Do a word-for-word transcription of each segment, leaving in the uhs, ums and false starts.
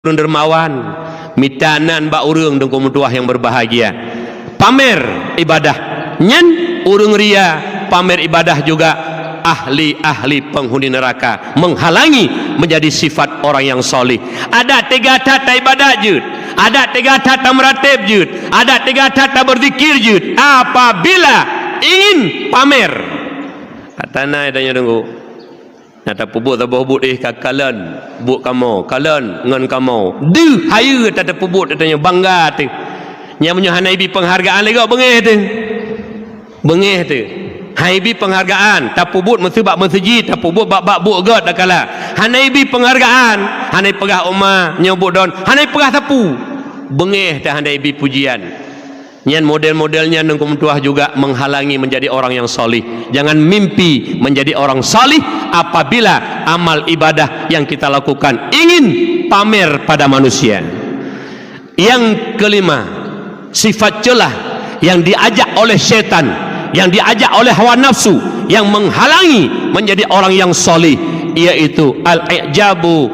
ureuëng dermawan, mita nan bak ureuëng, teungku meutuah nyang berbahagia. Pamer ibadah. Nyan ureuëng ria, pamer ibadah juga ahli-ahli penghuni neraka, menghalangi menjadi sifat orang yang soleh. Adak teuga that taibadat jeuet, adak teuga that tameuratéb jeuet, adak teuga that taberzikir jeuet. Apabila ingin pamer, kata na tanyoe teungku. Na tapeubuet saboh buet éh ka kalon buet kamoe, kalon ngon kamoe. Deuh hayeue tatapeubuet tanyoe bangga teuh. Nyang meunyoe hana ibi penghargaan lé gob beungéh teuh. Beungéh teuh. Hai ibi penghargaan, tapeubuet meuseu bak meuseujid, tapeubuet bak-bak buet gét takala. Hana ibi penghargaan, hana ipeugah oma nyoe buet don, hana ipeugah sapeue. Beungéh teuh hana ibi pujian. Nyan model-model nyan teungku meutuah juga menghalangi menjadi orang yang solih. Jangan mimpi menjadi orang solih apabila amal ibadah yang kita lakukan ingin pamer pada manusia. Yang kelima, sifat celah yang diajak oleh syaitan, yang diajak oleh hawa nafsu, yang menghalangi menjadi orang yang solih, yaitu al-i'jabu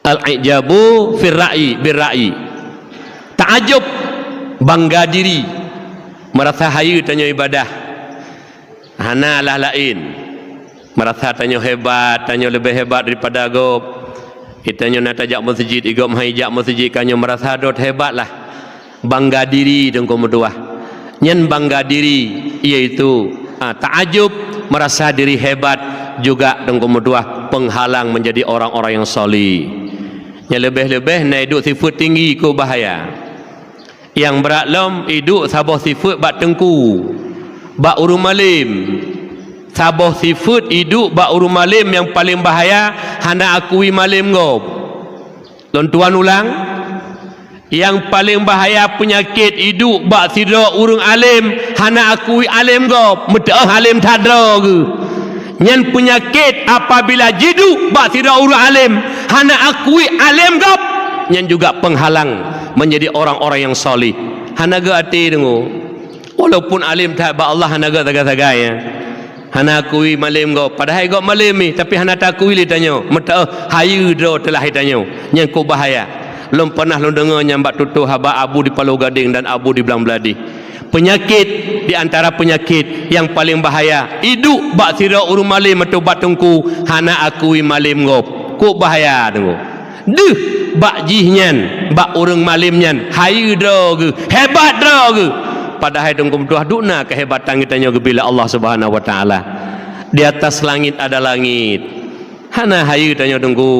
Al-i'jabu fir ra'yi, bir ra'yi. Taajub, bangga diri, merasa hayeue tanyoe ibadah. Hana lah laén. Merasa tanyoe hebat, tanyoe leubeh hebat daripada gob. Tanyoe na tajak meuseujid, i gob hai jak meuseujid, tanyoe merasa dot hebat lah. Bangga diri teungku meutuah. Nyan bangga diri, yaitu, ah, taajub, merasa diri hebat, juga teungku meutuah penghalang menjadi orang-orang yang solih. Nyang leubeh-leubeh na iduek sifeuet tinggi keu bahaya. Nyang brat lom iduek saboh sifeuet bak teungku, bak ureuëng malem. Saboh sifeuet iduek bak ureuëng malem nyang paleng bahaya, hana akui malem gob. Lôn tuan ulang, nyang paleng bahaya peunyakét iduek bak sidroe ureuëng alem hana akui alem gob, meuteuoh alem that droe geuh. Nyan peunyakét apabila jiduek bak sidroe ureuëng alem hana akui alem gob, nyan juga penghalang menjadi orang-orang yang solih. Hana gét até deungoe. Walaupun alem that bak Allah hana gét sagai-sagai, ya. Hana akui malem gob, padahai gob malem nyan, tapi hana takui lé tanyoe. Meuteuoh hayeue droe teuh lahé tanyoe. Nyan kok bahaya. Lôn pernah lôn deungoe nyan bak tutoe haba Abu di Paloh Gadeng dan Abu di Blang Bladeh. Peunyakét di antara peunyakét nyang paleng bahaya, iduek bak sidroe ureuëng malem atau bak teungku hana akui malem gob. Kok bahaya teungku. Deuh bak jih nyan, bak ureuëng malem nyan, hayeue droe geuh, hebat droe geuh. Padahai teungku meutuah duna keuhebatan geutanyoe geubri lé Allah Subhanahu wa Taala. Di atas langit ada langit. Hana hayeue tanyoe teungku.